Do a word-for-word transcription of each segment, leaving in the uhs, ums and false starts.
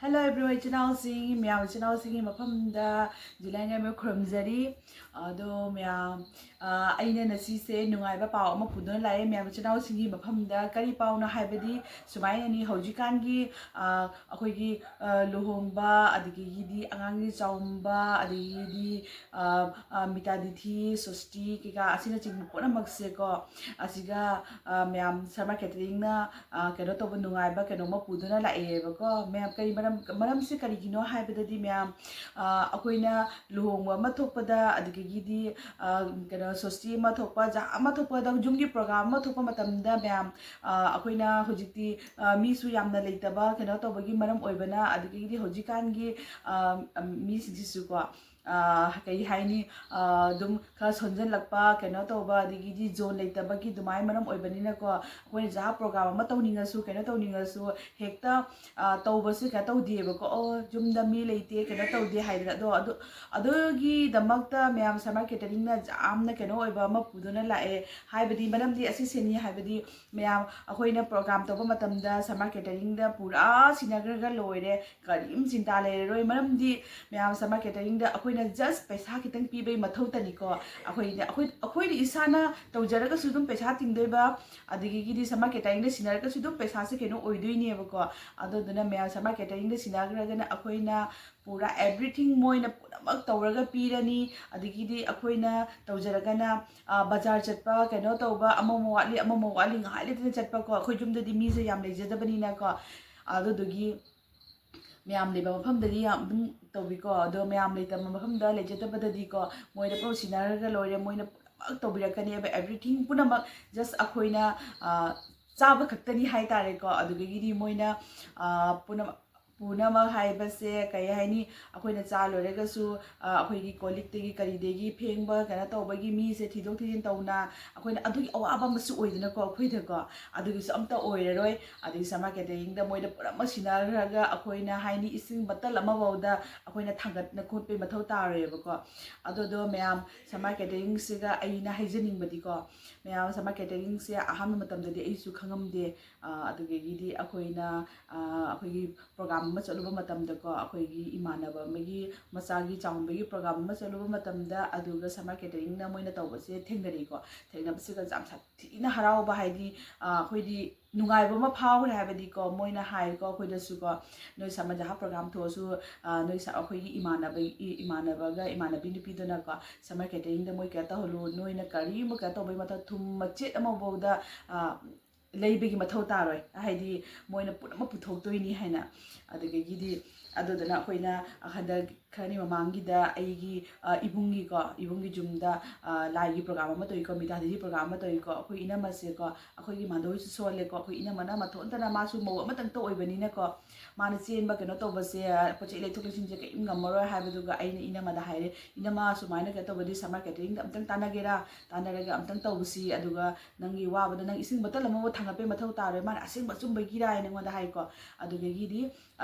Hello everyone, ꯏꯆꯤꯟ ꯏꯅꯥꯎꯁꯤꯡ, ꯃꯌꯥꯝ ꯏꯆꯤꯟ ꯏꯅꯥꯎꯁꯤꯡꯒꯤ ꯃꯐꯝꯗ ꯖꯤꯂꯥꯏ ꯉꯥꯏꯕ ꯈꯨꯔꯨꯝꯖꯔꯤ꯫ ꯑꯗꯣ ꯃꯌꯥꯝ, ꯑ, ꯑꯩꯅ ꯉꯁꯤꯁꯦ ꯅꯨꯡꯉꯥꯏꯕ ꯄꯥꯎ ꯑꯃ ꯄꯨꯗꯨꯅ ꯂꯥꯛꯑꯦ ꯃꯌꯥꯝ ꯏꯆꯤꯟ ꯏꯅꯥꯎꯁꯤꯡꯒꯤ ꯃꯐꯝꯗ꯫ ꯀꯔꯤ ꯄꯥꯎꯅꯣ ꯍꯥꯏꯕꯗꯤ ꯁꯨꯃꯥꯏꯅꯅꯤ, ꯍꯧꯖꯤꯛꯀꯥꯟꯒꯤ, ꯑ, ꯑꯩꯈꯣꯏꯒꯤ, ꯑ, ꯂꯨꯍꯣꯡꯕ, ꯑꯗꯒꯤꯗꯤ ꯑꯉꯥꯡꯒꯤ ꯆꯥꯎꯝꯕ, ꯑꯗꯒꯤꯗꯤ, ꯑ, ꯑ, ꯃꯤꯇꯥꯗꯤꯊꯤ, ꯁꯣꯁꯇꯤ ꯀꯩꯀꯥ ꯑꯁꯤꯅꯆꯤꯡꯕ ꯄꯨꯝꯅꯃꯛꯁꯦꯀꯣ, ꯑꯁꯤꯒ, ꯑ, ꯃꯌꯥꯝ ꯁꯔꯃ ꯀꯦꯇꯔꯤꯡꯅ, ꯑ, ꯀꯩꯅꯣ ꯇꯧꯕ ꯅꯨꯡꯉꯥꯏꯕ ꯀꯩꯅꯣꯝꯃ ꯄꯨꯗꯨꯅ ꯂꯥꯛꯑꯦꯕꯀꯣ꯫ ꯃꯌꯥꯝ ꯀꯔꯤ ꯃꯔꯝ, ꯃꯔꯝꯁꯦ ꯀꯔꯤꯒꯤꯅꯣ ꯍꯥꯏꯕꯗꯗꯤ ꯃꯌꯥꯝ, ꯑ, ꯑꯩꯈꯣꯏꯅ ꯂꯨꯍꯣꯡꯕ ꯑꯃ ꯊꯣꯛꯄꯗ, ꯑꯗꯒꯤꯗꯤ, ꯑ, ꯀꯩꯅꯣ, ꯁꯣꯁꯇꯤ ꯑꯃ ꯊꯣꯛꯄ, ꯖꯥ ꯑꯃ ꯊꯣꯛꯄꯗ, ꯌꯨꯝꯒꯤ ꯄ꯭ꯔꯣꯒ꯭ꯔꯥꯝ ꯑꯃ ꯊꯣꯛꯄ ꯃꯇꯝꯗ ꯃꯌꯥꯝ, ꯑ, ꯑꯩꯈꯣꯏꯅ ꯍꯧꯖꯤꯛꯇꯤ, ꯑ, ꯃꯤꯁꯨ ꯌꯥꯝꯅ ꯂꯩꯇꯕ ꯀꯩꯅꯣ ꯇꯧꯕꯒꯤ ꯃꯔꯝ ꯑꯣꯏꯕꯅ, ꯑꯗꯒꯤꯗꯤ ꯍꯧꯖꯤꯛꯀꯥꯟꯒꯤ, ꯑ, ꯃꯤꯁꯤꯡꯁꯤꯁꯨꯀꯣ, ꯑ, ꯀꯩ ꯍꯥꯏꯅꯤ, ꯑ, ꯑꯗꯨꯝ ꯈꯔ ꯁꯣꯟꯖꯜꯂꯛꯄ, ꯀꯩꯅꯣ ꯇꯧꯕ, ꯑꯗꯒꯤꯗꯤ ꯖꯣꯟ ꯂꯩꯇꯕꯒꯤ ꯑꯗꯨꯃꯥꯏꯅ ꯃꯔꯝ ꯑꯣꯏꯕꯅꯤꯅꯀꯣ, ꯑꯩꯈꯣꯏꯅ ꯖꯍꯥ ꯄ꯭ꯔꯣꯒ꯭ꯔꯥꯝ ꯑꯃ ꯇꯧꯅꯤꯡꯉꯁꯨ, ꯀꯩꯅꯣ ꯇꯧꯅꯤꯡꯉꯁꯨ, ꯍꯦꯛꯇ, ꯑ, ꯇꯧꯕꯁꯦ ꯀꯩꯅꯣ ꯇꯧꯗꯦꯕꯀꯣ, "ꯑꯣ, ꯌꯨꯝꯗ ꯃꯤ ꯂꯩꯇꯦ, ꯀꯩꯅꯣ ꯇꯧꯗꯦ" ꯍꯥꯏꯗꯅ꯫ ꯑꯗꯣ ꯑꯗꯨ, ꯑꯗꯨꯒꯤꯗꯃꯛꯇ ꯃꯌꯥꯝ ꯁꯔꯃ ꯀꯦꯇꯔꯤꯡꯅ ꯌꯥꯝꯅ ꯀꯩꯅꯣ ꯑꯣꯏꯕ ꯑꯃ ꯄꯨꯗꯨꯅ ꯂꯥꯛꯑꯦ꯫ ꯍꯥꯏꯕꯗꯤ ꯃꯔꯝꯗꯤ ꯑꯁꯤꯁꯤꯅꯤ, ꯍꯥꯏꯕꯗꯤ ꯃꯌꯥꯝ ꯑꯩꯈꯣꯏꯅ ꯄ꯭ꯔꯣꯒ꯭ꯔꯥꯝ ꯇꯧꯕ ꯃꯇꯝꯗ ꯁꯔꯃ ꯀꯦꯇꯔꯤꯡꯗ ꯄꯨꯔꯥ ꯁꯤꯟꯅꯈ꯭ꯔꯒ ꯂꯣꯏꯔꯦ, ꯀꯔꯤꯝ ꯆꯤꯟꯇꯥ ꯂꯩꯔꯔꯣꯏ꯫ ꯃꯔꯝꯗꯤ ꯃꯌꯥꯝ ꯁꯔꯃ ꯀꯦꯇꯔꯤꯡꯗ ꯑꯩꯈꯣꯏꯅ just ꯄꯩꯁꯥ ꯈꯤꯇꯪ ꯄꯤꯕꯩ ꯃꯊꯧꯇꯅꯤꯀꯣ꯫ ꯑꯩꯈꯣꯏꯅ, ꯑꯩꯈꯣꯏ, ꯑꯩꯈꯣꯏꯅ ꯏꯁꯥꯅ ꯇꯧꯖꯔꯒꯁꯨ ꯑꯗꯨꯝ ꯄꯩꯁꯥ ꯇꯤꯡꯗꯣꯏꯕ, ꯑꯗꯒꯤꯗꯤ ꯁꯔꯃ ꯀꯦꯇꯔꯤꯡꯗ ꯁꯤꯟꯅꯔꯒꯁꯨ ꯑꯗꯨꯝ ꯄꯩꯁꯥꯁꯦ ꯀꯩꯅꯣ ꯑꯣꯏꯗꯣꯏꯅꯦꯕꯀꯣ꯫ ꯑꯗꯨꯗꯨꯅ ꯃꯌꯥꯝ ꯁꯔꯃ ꯀꯦꯇꯔꯤꯡꯗ ꯁꯤꯟꯅꯈ꯭ꯔꯒꯅ ꯑꯩꯈꯣꯏꯅ ꯄꯨꯔꯥ everything ꯃꯣꯏꯅ ꯄꯨꯝꯅꯃꯛ ꯇꯧꯔꯒ ꯄꯤꯔꯅꯤ꯫ ꯑꯗꯒꯤꯗꯤ ꯑꯩꯈꯣꯏꯅ ꯇꯧꯖꯔꯒꯅ, ꯑ, ꯕꯖꯥꯔ ꯆꯠꯄ, ꯀꯩꯅꯣ ꯇꯧꯕ, ꯑꯃꯃ ꯋꯥꯠꯂꯤ, ꯑꯃꯃ ꯋꯥꯠꯂꯤ, ꯉꯥꯏꯍꯥꯛ ꯂꯩꯇꯅ ꯆꯠꯄꯀꯣ꯫ ꯑꯩꯈꯣꯏ ꯌꯨꯝꯗꯗꯤ ꯃꯤꯁꯦ ꯌꯥꯝ ꯂꯩꯖꯗꯕꯅꯤꯅꯀꯣ꯫ ꯑꯗꯨꯗꯨꯒꯤ ꯃꯌꯥꯝ ꯂꯩꯕ ꯃꯐꯝꯗꯗꯤ ꯌꯥꯝ ꯑꯗꯨꯝ ꯇꯧꯕꯤꯀꯣ꯫ ꯑꯗꯣ ꯃꯌꯥꯝ ꯂꯩꯇꯕ ꯃꯐꯝꯗ ꯂꯩꯖꯗꯕꯗꯗꯤꯀꯣ, ꯃꯣꯏꯗ ꯄꯨꯂꯞ ꯁꯤꯟꯅꯔꯒ ꯂꯣꯏꯔꯦ꯫ ꯃꯣꯏꯅ ꯄꯨꯝꯅꯃꯛ ꯇꯧꯕꯤꯔꯛꯀꯅꯦꯕ, everything ꯄꯨꯝꯅꯃꯛ꯫ Just ꯑꯩꯈꯣꯏꯅ, ꯑ, ꯆꯥꯕ ꯈꯛꯇꯅꯤ ꯍꯥꯏꯇꯥꯔꯦꯀꯣ꯫ ꯑꯗꯨꯗꯒꯤꯗꯤ ꯃꯣꯏꯅ, ꯑ, ꯄꯨꯝꯅꯃꯛ, ꯄꯨꯝꯅꯃꯛ ꯍꯥꯏꯕꯁꯦ ꯀꯩ ꯍꯥꯏꯅꯤ, ꯑꯩꯈꯣꯏꯅ ꯆꯥ ꯂꯣꯏꯔꯒꯁꯨ, ꯑ, ꯑꯩꯈꯣꯏꯒꯤ ꯀꯣꯜ ꯂꯤꯛꯇꯒꯤ ꯀꯔꯤꯗꯒꯤ ꯐꯦꯡꯕ, ꯀꯩꯅꯣ ꯇꯧꯕꯒꯤ ꯃꯤꯁꯦ ꯊꯤꯗꯣꯛ ꯊꯤꯖꯤꯟ ꯇꯧꯅ, ꯑꯩꯈꯣꯏꯅ ꯑꯗꯨꯒꯤ ꯑꯋꯥꯕ ꯑꯃꯁꯨ ꯑꯣꯏꯗꯅꯀꯣ ꯑꯩꯈꯣꯏꯗꯀꯣ꯫ ꯑꯗꯨꯒꯤꯁꯨ ꯑꯝꯇ ꯑꯣꯏꯔꯔꯣꯏ꯫ ꯑꯗꯒꯤ ꯁꯔꯃ ꯀꯦꯇꯔꯤꯡꯗ ꯃꯣꯏꯗ ꯄꯨꯂꯞꯃꯛ ꯁꯤꯟꯅꯈ꯭ꯔꯒ ꯑꯩꯈꯣꯏꯅ ꯍꯥꯏꯅꯤ, ꯏꯁꯤꯡ ꯕꯇꯜ ꯑꯃꯐꯥꯎꯗ ꯑꯩꯈꯣꯏꯅ ꯊꯥꯡꯒꯠꯅ ꯈꯣꯠꯄꯩ ꯃꯊꯧ ꯇꯥꯔꯣꯏꯕꯀꯣ꯫ ꯑꯗꯨꯗꯣ ꯃꯌꯥꯝ ꯁꯔꯃ ꯀꯦꯇꯔꯤꯡꯁꯤꯒ ꯑꯩꯅ ꯍꯥꯏꯖꯅꯤꯡꯕꯗꯤꯀꯣ, ꯃꯌꯥꯝ ꯁꯔꯃ ꯀꯦꯇꯔꯤꯡꯁꯦ ꯑꯍꯥꯟꯕ ꯃꯇꯝꯗꯗꯤ ꯑꯩꯁꯨ ꯈꯪꯉꯝꯗꯦ꯫ ꯑ, ꯑꯗꯨꯗꯒꯤꯗꯤ ꯑꯩꯈꯣꯏꯅ, ꯑ, ꯑꯩꯈꯣꯏꯒꯤ ꯄ꯭ꯔꯣꯒ꯭ꯔꯥꯝ ꯑꯃ ꯆꯠꯂꯨꯕ ꯃꯇꯝꯗꯀꯣ, ꯑꯩꯈꯣꯏꯒꯤ ꯏꯃꯥꯟꯅꯕ ꯑꯃꯒꯤ ꯃꯆꯥꯒꯤ ꯆꯥꯎꯝꯕꯒꯤ program ꯑꯃ ꯆꯠꯂꯨꯕ ꯃꯇꯝꯗ, ꯑꯗꯨꯒ summer cateringꯅ ꯃꯣꯏꯅ ꯇꯧꯕꯁꯦ ꯊꯦꯡꯅꯔꯤꯀꯣ꯫ ꯊꯦꯡꯅꯕꯁꯤꯒ ꯌꯥꯝ ꯁꯥꯊꯤꯅ ꯍꯔꯥꯎꯕ, ꯍꯥꯏꯗꯤ ꯑꯩꯈꯣꯏꯗꯤ ꯅꯨꯡꯉꯥꯏꯕ ꯑꯃ ꯐꯥꯎꯈ꯭ꯔꯦ꯫ ꯍꯥꯏꯕꯗꯤꯀꯣ, ꯃꯣꯏꯅ ꯍꯥꯏꯀꯣ ꯑꯩꯈꯣꯏꯗꯁꯨꯀꯣ, "ꯅꯣꯏ ꯁꯝꯃꯔ ꯖꯍꯥ program ꯊꯣꯛꯑꯁꯨ, ꯅꯣꯏ ꯑꯩꯈꯣꯏꯒꯤ ꯏꯃꯥꯟꯅꯕ ꯏꯃꯥꯟꯅꯕꯒ ꯏꯃꯥꯟꯅꯕꯤ ꯅꯨꯄꯤꯗꯨꯅꯀꯣ, summer cateringꯗ ꯃꯣꯏ ꯀꯩꯅꯣ ꯇꯧꯍꯜꯂꯨ, ꯅꯣꯏꯅ ꯀꯔꯤꯒꯨꯝꯕ ꯀꯩꯅꯣ ꯇꯧꯕꯩ ꯃꯊꯧ, ꯊꯨꯝ ꯃꯆꯦꯠ ꯑꯃꯐꯥꯎꯗ ꯂꯩꯕꯒꯤ ꯃꯊꯧ ꯇꯥꯔꯣꯏ, ꯍꯥꯏꯗꯤ ꯃꯣꯏꯅ ꯄꯨꯝꯅꯃꯛ ꯄꯨꯊꯣꯛꯇꯣꯏꯅꯤ" ꯍꯥꯏꯅ꯫ ꯑꯗꯨꯗꯒꯤꯗꯤ ꯑꯗꯨꯗꯨꯅ ꯑꯩꯈꯣꯏꯅ ꯍꯟꯗꯛ ꯈꯔꯅꯤ ꯃꯃꯥꯡꯒꯤꯗ ꯑꯩꯒꯤ ꯏꯕꯨꯡꯒꯤꯀꯣ, ꯏꯕꯨꯡꯒꯤ ꯌꯨꯝꯗ ꯂꯥꯏꯒꯤ program ꯑꯃ ꯇꯧꯏꯀꯣ, ꯃꯤꯇꯥꯗꯤꯗꯤ program ꯑꯃ ꯇꯧꯏꯀꯣ꯫ ꯑꯩꯈꯣꯏ ꯏꯅꯝꯃꯁꯦꯀꯣ, ꯑꯩꯈꯣꯏꯒꯤ ꯃꯥꯗꯣꯏꯁꯨ ꯁꯣꯜꯂꯦꯀꯣ, ꯑꯩꯈꯣꯏ ꯏꯅꯝꯃꯅ ꯃꯊꯣꯟꯇꯅ, ꯃꯥꯁꯨ ꯃꯧ ꯑꯃꯇꯪꯇ ꯑꯣꯏꯕꯅꯤꯅꯀꯣ, ꯃꯥꯅ ꯆꯦꯟꯕ ꯀꯩꯅꯣ ꯇꯧꯕꯁꯦ, ꯄꯣꯠ ꯆꯩ ꯂꯩꯊꯣꯛ ꯂꯩꯁꯤꯟꯁꯦ ꯀꯔꯤꯝ ꯉꯝꯃꯔꯣꯏ ꯍꯥꯏꯕꯗꯨꯒ ꯑꯩꯅ ꯏꯅꯝꯃꯗ ꯍꯥꯏꯔꯦ, "ꯏꯅꯝꯃ, ꯁꯨꯃꯥꯏꯅ ꯀꯩꯅꯣ ꯇꯧꯕꯗꯤ summer cateringꯗ ꯑꯝꯇꯪ ꯇꯥꯟꯅꯒꯦꯔꯥ? ꯇꯥꯟꯅꯔꯒ ꯑꯝꯇꯪ ꯇꯧꯕꯁꯤ, ꯑꯗꯨꯒ ꯅꯪꯒꯤ ꯋꯥꯕꯗꯣ ꯅꯪ ꯏꯁꯤꯡ bottle ꯑꯃꯐꯥꯎ ꯊꯥꯡꯒꯠꯄꯩ ꯃꯊꯧ ꯇꯥꯔꯣꯏ", ꯃꯥꯅ "ꯑꯁꯦꯡꯕ ꯑꯆꯨꯝꯕꯒꯤꯔꯥ?" ꯍꯥꯏꯅ ꯑꯩꯉꯣꯟꯗ ꯍꯥꯏꯀꯣ꯫ ꯑꯗꯨꯗꯒꯤꯗꯤ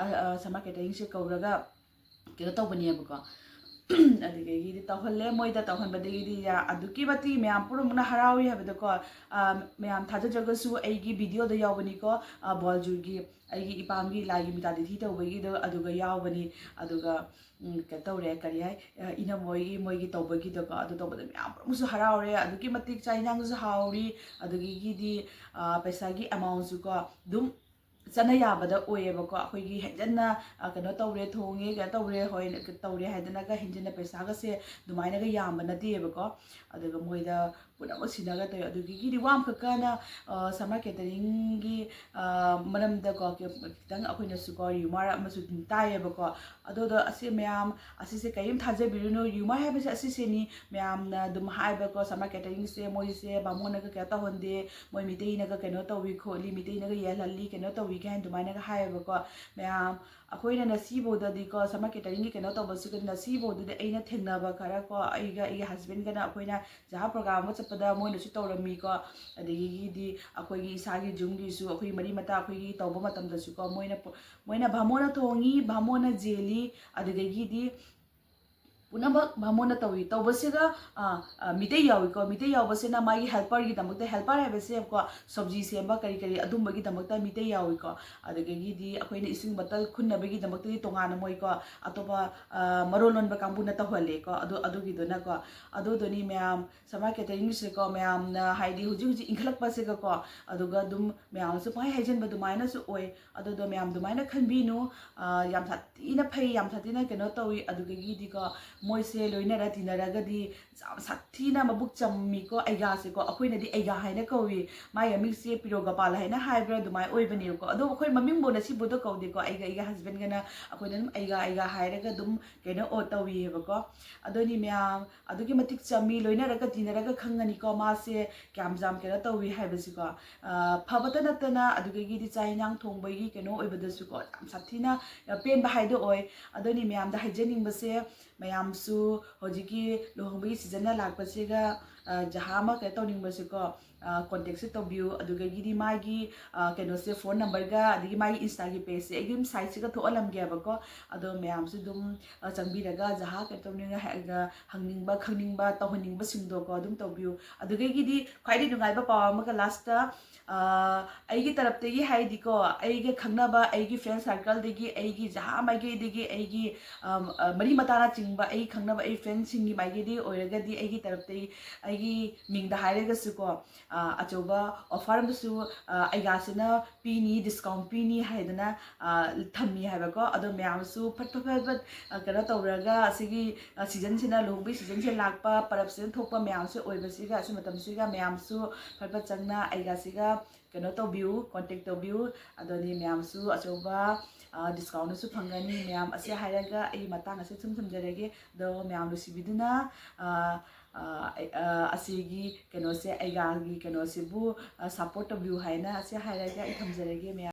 summer cateringꯁꯦ ꯀꯧꯔꯒ ꯀꯩꯅꯣ ꯇꯧꯕꯅꯦꯕꯀꯣ꯫ ꯑꯗꯨꯗꯒꯤꯗꯤ ꯇꯧꯍꯜꯂꯦ꯫ ꯃꯣꯏꯗ ꯇꯧꯍꯟꯕꯗꯒꯤꯗꯤ ꯑꯗꯨꯛꯀꯤ ꯃꯇꯤꯛ ꯃꯌꯥꯝ ꯄꯨꯝꯅꯃꯛꯅ ꯍꯔꯥꯎꯔꯤ ꯍꯥꯏꯕꯗꯣꯀꯣ꯫ ꯃꯌꯥꯝ ꯊꯥꯖꯗ꯭ꯔꯒꯁꯨ ꯑꯩꯒꯤ videoꯗ ꯌꯥꯎꯕꯅꯤꯀꯣ, ꯕꯣꯜꯖꯨꯔꯒꯤ ꯑꯩꯒꯤ ꯏꯄꯥꯝꯒꯤ ꯂꯥꯏꯒꯤ ꯃꯤꯇꯥꯗꯤꯊꯤ ꯇꯧꯕꯒꯤꯗꯣ ꯑꯗꯨꯒ ꯌꯥꯎꯕꯅꯤ꯫ ꯑꯗꯨꯒ ꯀꯩꯅꯣ ꯇꯧꯔꯦ, ꯀꯔꯤ ꯍꯥꯏ, ꯏꯅꯝꯃꯣꯏꯒꯤ ꯃꯣꯏꯒꯤ ꯇꯧꯕꯒꯤꯗꯣꯀꯣ, ꯑꯗꯨ ꯇꯧꯕꯗ ꯃꯌꯥꯝ ꯄꯨꯝꯅꯃꯛꯁꯨ ꯍꯔꯥꯎꯔꯦ꯫ ꯑꯗꯨꯛꯀꯤ ꯃꯇꯤꯛ ꯆꯥꯛ ꯏꯟꯁꯥꯡꯁꯨ ꯍꯥꯎꯔꯤ꯫ ꯑꯗꯨꯗꯒꯤꯗꯤ ꯄꯩꯁꯥꯒꯤ amountꯁꯨꯀꯣ ꯑꯗꯨꯝ ꯆꯠꯅ ꯌꯥꯕꯗ ꯑꯣꯏꯌꯦꯕꯀꯣ꯫ ꯑꯩꯈꯣꯏꯒꯤ ꯍꯦꯟꯖꯟꯅ ꯀꯩꯅꯣ ꯇꯧꯔꯦ, ꯊꯣꯡꯉꯦ, ꯀꯩꯅꯣ ꯇꯧꯔꯦ, ꯍꯣꯏ, ꯇꯧꯔꯦ ꯍꯥꯏꯗꯅꯒ ꯍꯦꯟꯖꯟꯅ ꯄꯩꯁꯥꯒꯁꯦ ꯑꯗꯨꯃꯥꯏꯅꯒ ꯌꯥꯝꯕ ꯅꯠꯇꯦꯕꯀꯣ꯫ ꯑꯗꯨꯒ ꯃꯣꯏꯗ ꯄꯨꯝꯅꯃꯛ ꯁꯤꯟꯅꯒ ꯇꯧꯋꯦ꯫ ꯑꯗꯨꯗꯒꯤꯗꯤ ꯋꯥ ꯑꯃꯈꯛꯀꯅ summer cateringꯒꯤ ꯃꯔꯝꯗꯀꯣ, ꯈꯤꯇꯪ ꯑꯩꯈꯣꯏꯅꯁꯨꯀꯣ ꯔꯤꯃꯥꯔꯛ ꯑꯃꯁꯨ ꯑꯗꯨꯝ ꯇꯥꯏꯌꯦꯕꯀꯣ꯫ ꯑꯗꯨꯗꯣ ꯑꯁꯤ ꯃꯌꯥꯝ ꯑꯁꯤꯁꯦ ꯀꯔꯤꯝ ꯊꯥꯖꯕꯤꯔꯨꯅꯨ꯫ ꯔꯤꯃꯥꯔꯛ ꯍꯥꯏꯕꯁꯦ ꯑꯁꯤꯁꯤꯅꯤ, ꯃꯌꯥꯝꯅ ꯑꯗꯨꯝ ꯍꯥꯏꯕꯀꯣ, summer cateringꯁꯦ ꯃꯣꯏꯁꯦ ꯕꯥꯃꯣꯟꯅꯒ ꯀꯩꯅꯣ ꯇꯧꯍꯟꯗꯦ, ꯃꯣꯏ ꯃꯤꯇꯩꯅꯒ ꯀꯩꯅꯣ ꯇꯧꯏ ꯈꯣꯠꯂꯤ, ꯃꯤꯇꯩꯅꯒ ꯌꯦꯜꯍꯜꯂꯤ, ꯀꯩꯅꯣ ꯇꯧꯏ ꯀꯥꯏꯅ ꯑꯗꯨꯃꯥꯏꯅꯒ ꯍꯥꯏꯌꯦꯕꯀꯣ꯫ ꯃꯌꯥꯝ ꯑꯩꯈꯣꯏꯅ ꯉꯁꯤꯐꯥꯎꯗꯗꯤꯀꯣ, summer cateringꯒꯤ ꯀꯩꯅꯣ ꯇꯧꯕꯁꯤꯒ ꯉꯁꯤꯐꯥꯎꯗꯗꯤ ꯑꯩꯅ ꯊꯦꯡꯅꯕ ꯈꯔ ꯀꯣ, ꯑꯩꯒ ꯑꯩꯒꯤ husbandꯒꯅ ꯑꯩꯈꯣꯏꯅ ꯖꯍꯥ program ꯑꯃ ꯆꯠꯄꯗ ꯃꯣꯏꯅꯁꯨ ꯇꯧꯔꯝꯃꯤꯀꯣ꯫ ꯑꯗꯒꯤꯗꯤ ꯑꯩꯈꯣꯏꯒꯤ ꯏꯁꯥꯒꯤ ꯌꯨꯝꯒꯤꯁꯨ ꯑꯩꯈꯣꯏ ꯃꯔꯤ ꯃꯇꯥ ꯑꯩꯈꯣꯏꯒꯤ ꯇꯧꯕ ꯃꯇꯝꯗꯁꯨꯀꯣ, ꯃꯣꯏꯅ ꯄꯨ-, ꯃꯣꯏꯅ ꯕꯥꯃꯣꯟꯅ ꯊꯣꯡꯉꯤ, ꯕꯥꯃꯣꯟꯅ ꯌꯦꯜꯂꯤ, ꯑꯗꯨꯗꯒꯤꯗꯤ ꯄꯨꯝꯅꯃꯛ ꯕꯥꯃꯣꯟꯅ ꯇꯧꯏ꯫ ꯇꯧꯕꯁꯤꯒ, ꯑ, ꯑ, ꯃꯤꯇꯩ ꯌꯥꯎꯏꯀꯣ꯫ ꯃꯤꯇꯩ ꯌꯥꯎꯕꯁꯤꯅ ꯃꯥꯒꯤ helperꯒꯤꯗꯃꯛꯇ, helper ꯍꯥꯏꯕꯁꯦ ꯀꯣ, ꯁꯕꯖꯤ ꯁꯦꯝꯕ ꯀꯔꯤ ꯀꯔꯤ ꯑꯗꯨꯝꯕꯒꯤꯗꯃꯛꯇ ꯃꯤꯇꯩ ꯌꯥꯎꯏꯀꯣ꯫ ꯑꯗꯨꯗꯒꯤꯗꯤ ꯑꯩꯈꯣꯏꯅ ꯏꯁꯤꯡ ꯕꯣꯇꯜ ꯈꯨꯟꯅꯕꯒꯤꯗꯃꯛꯇꯗꯤ ꯇꯣꯉꯥꯟꯅ ꯃꯣꯏꯀꯣ, ꯑꯇꯣꯞꯄ, ꯑ, ꯃꯔꯣꯜ ꯂꯣꯟꯕ ꯀꯥꯡꯕꯨꯅ ꯇꯧꯍꯜꯂꯦꯀꯣ꯫ ꯑꯗꯨ, ꯑꯗꯨꯒꯤꯗꯨꯅꯀꯣ꯫ ꯑꯗꯨꯗꯨꯅꯤ ꯃꯌꯥꯝ, ꯁꯃꯥꯖ cateringꯁꯦꯀꯣ, ꯃꯌꯥꯝꯅ ꯍꯥꯏꯗꯤ ꯍꯧꯖꯤꯛ ꯍꯧꯖꯤꯛ ꯏꯟꯈꯠꯂꯛꯄꯁꯤꯒꯀꯣ, ꯑꯗꯨꯒ ꯑꯗꯨꯝ ꯃꯌꯥꯝꯁꯨ ꯄꯪꯍꯥꯏ ꯍꯥꯏꯖꯟꯕ ꯑꯗꯨꯃꯥꯏꯅꯁꯨ ꯑꯣꯏ꯫ ꯑꯗꯨꯗꯣ ꯃꯌꯥꯝ ꯑꯗꯨꯃꯥꯏꯅ ꯈꯟꯕꯤꯅꯨ꯫ ꯑ, ꯌꯥꯝ ꯁꯥꯊꯤꯅ ꯐꯩ, ꯌꯥꯝ ꯁꯥꯊꯤꯅ ꯀꯩꯅꯣ ꯇꯧꯏ꯫ ꯑꯗꯨꯗꯒꯤꯗꯤꯀꯣ, ꯃꯣꯏꯁꯦ ꯂꯣꯏꯅꯔ ꯇꯤꯟꯅꯔꯒꯗꯤ ꯌꯥꯝ ꯁꯥꯊꯤꯅ ꯃꯕꯨꯛ ꯆꯝꯃꯤꯀꯣ꯫ ꯑꯩꯒꯥꯁꯦꯀꯣ, ꯑꯩꯈꯣꯏꯅꯗꯤ ꯑꯩꯒꯥ ꯍꯥꯏꯅ ꯀꯧꯏ, ꯃꯥꯒꯤ ꯃꯃꯤꯡꯁꯦ ꯄꯤꯔꯣꯒꯄꯥꯜ ꯍꯥꯏꯅ ꯍꯥꯏꯕ꯭ꯔꯥ ꯑꯗꯨꯃꯥꯏꯅ ꯑꯣꯏꯕꯅꯦꯕꯀꯣ꯫ ꯑꯗꯣ ꯑꯩꯈꯣꯏ ꯃꯃꯤꯡꯕꯨ ꯅꯁꯤꯕꯨꯗ ꯀꯧꯗꯦꯀꯣ, ꯑꯩꯒ ꯑꯩꯒꯤ husbandꯒꯅ ꯑꯩꯈꯣꯏꯅ ꯑꯗꯨꯝ ꯑꯩꯒꯥ ꯑꯩꯒꯥ ꯍꯥꯏꯔꯒ ꯑꯗꯨꯝ ꯀꯩꯅꯣ ꯑꯣ ꯇꯧꯏꯌꯦꯕꯀꯣ꯫ ꯑꯗꯨꯅꯤ ꯃꯌꯥꯝ, ꯑꯗꯨꯛꯀꯤ ꯃꯇꯤꯛ ꯆꯝꯃꯤ꯫ ꯂꯣꯏꯅꯔꯒ ꯇꯤꯟꯅꯔꯒ ꯈꯪꯒꯅꯤꯀꯣ ꯃꯥꯁꯦ ꯀꯌꯥꯝ ꯌꯥꯝ ꯀꯩꯅꯣ ꯇꯧꯏ ꯍꯥꯏꯕꯁꯤꯀꯣ꯫ ꯑ, ꯐꯕꯇ ꯅꯠꯇꯅ ꯑꯗꯨꯗꯒꯤꯗꯤ ꯆꯥꯛ ꯏꯟꯁꯥꯡ ꯊꯣꯡꯕꯒꯤ ꯀꯩꯅꯣ ꯑꯣꯏꯕꯗꯁꯨꯀꯣ, ꯌꯥꯝ ꯁꯥꯊꯤꯅ, ꯑ, ꯄꯦꯟꯕ ꯍꯥꯏꯗꯣ ꯑꯣꯏ꯫ ꯑꯗꯨꯅꯤ ꯃꯌꯥꯝꯗ ꯍꯥꯏꯖꯅꯤꯡꯕꯁꯦ, ꯃꯌꯥꯝꯁꯨ ꯍꯧꯖꯤꯛꯀꯤ ꯂꯨꯍꯣꯡꯕꯒꯤ seasonꯅ ꯂꯥꯛꯄꯁꯤꯒ, ꯑ, ꯖꯍꯥ ꯑꯃ ꯀꯩꯅꯣ ꯇꯧꯅꯤꯡꯕꯁꯦꯀꯣ, ꯑ, contactꯁꯦ ꯇꯧꯕꯤꯌꯨ꯫ ꯑꯗꯨꯗꯒꯤꯗꯤ ꯃꯥꯒꯤ, ꯑ, ꯀꯩꯅꯣꯁꯦ, phone numberꯒ ꯑꯗꯒꯤ ꯃꯥꯒꯤ Instaꯒꯤ pageꯁꯦ ꯑꯩꯒꯤ ꯑꯗꯨꯝ sideꯁꯤꯒ ꯊꯣꯛꯍꯜꯂꯝꯒꯦꯕꯀꯣ꯫ ꯑꯗꯣ ꯃꯌꯥꯝꯁꯨ ꯑꯗꯨꯝ, ꯑ, ꯆꯪꯕꯤꯔꯒ ꯖꯍꯥ ꯀꯩꯅꯣ ꯇꯧꯅꯤꯡꯉ-, ꯍꯥꯏ-, ꯍꯪꯅꯤꯡꯕ, ꯈꯪꯅꯤꯡꯕ, ꯇꯧꯍꯟꯅꯤꯡꯕꯁꯤꯡꯗꯣꯀꯣ ꯑꯗꯨꯝ ꯇꯧꯕꯤꯌꯨ꯫ ꯑꯗꯨꯗꯒꯤꯗꯤ ꯈ꯭ꯋꯥꯏꯗꯒꯤ ꯅꯨꯡꯉꯥꯏꯕ ꯄꯥꯎ ꯑꯃꯒ lastꯇ, ꯑ, ꯑꯩꯒꯤ ꯇꯔꯞꯇꯒꯤ ꯍꯥꯏꯗꯤꯀꯣ, ꯑꯩꯒ ꯈꯪꯅꯕ, ꯑꯩꯒꯤ friend circleꯗꯒꯤ, ꯑꯩꯒꯤ ꯖꯍꯥ ꯃꯥꯏꯀꯩꯗꯒꯤ, ꯑꯩꯒꯤ, ꯑꯝ, ꯑ, ꯃꯔꯤ ꯃꯇꯥꯅꯆꯤꯡꯕ, ꯑꯩ ꯈꯪꯅꯕ, ꯑꯩ friendꯁꯤꯡꯒꯤ ꯃꯥꯏꯀꯩꯗꯒꯤ ꯑꯣꯏꯔꯒꯗꯤ, ꯑꯩꯒꯤ ꯇꯔꯞꯇꯒꯤ, ꯑꯩꯒꯤ ꯃꯤꯡꯗ ꯍꯥꯏꯔꯒꯁꯨꯀꯣ, ꯑ, ꯑꯆꯧꯕ offer ꯑꯃꯁꯨ, ꯑ, ꯑꯩꯒꯥꯁꯤꯅ ꯄꯤꯅꯤ, discount ꯄꯤꯅꯤ ꯍꯥꯏꯗꯅ, ꯑ, ꯊꯝꯃꯤ ꯍꯥꯏꯕꯀꯣ꯫ ꯑꯗꯣ ꯃꯌꯥꯝꯁꯨ ꯐꯠ ꯐꯠ ꯐꯠ ꯐꯠ, ꯑ, ꯀꯩꯅꯣ ꯇꯧꯔꯒ, ꯑꯁꯤꯒꯤ, ꯑ, seasonꯁꯤꯅ, ꯂꯨꯍꯣꯡꯕꯒꯤ seasonꯁꯦ ꯂꯥꯛꯄ, ꯄꯔꯕ season ꯊꯣꯛꯄ ꯃꯌꯥꯝꯁꯦ ꯑꯣꯏꯕꯁꯤꯒ, ꯑꯁꯤ ꯃꯇꯝꯁꯤꯒ ꯃꯌꯥꯝꯁꯨ ꯐꯠ ꯐꯠ ꯆꯪꯅ ꯑꯩꯒꯥꯁꯤꯒ ꯀꯩꯅꯣ ꯇꯧꯕꯤꯌꯨ, contact ꯇꯧꯕꯤꯌꯨ꯫ ꯑꯗꯨꯅꯤ ꯃꯌꯥꯝꯁꯨ ꯑꯆꯧꯕ, ꯑ, discountꯁꯨ ꯐꯪꯒꯅꯤ꯫ ꯃꯌꯥꯝ ꯑꯁꯤ ꯍꯥꯏꯔꯒ ꯑꯩ ꯃꯇꯥꯡ ꯑꯁꯤ ꯁꯨꯝ ꯊꯝꯖꯔꯒꯦ꯫ ꯑꯗꯣ ꯃꯌꯥꯝ ꯅꯨꯡꯁꯤꯕꯤꯗꯨꯅ, ꯑ, ꯑ, ꯑꯩ, ꯑ, ꯑꯁꯤꯒꯤ ꯀꯩꯅꯣꯁꯦ, ꯑꯩꯒꯥꯒꯤ ꯀꯩꯅꯣꯁꯤꯕꯨ, ꯑ, support ꯇꯧꯕꯤꯌꯨ ꯍꯥꯏꯅ ꯑꯁꯤ ꯍꯥꯏꯔꯒ ꯑꯩ ꯊꯝꯖꯔꯒꯦ ꯃꯌꯥꯝ꯫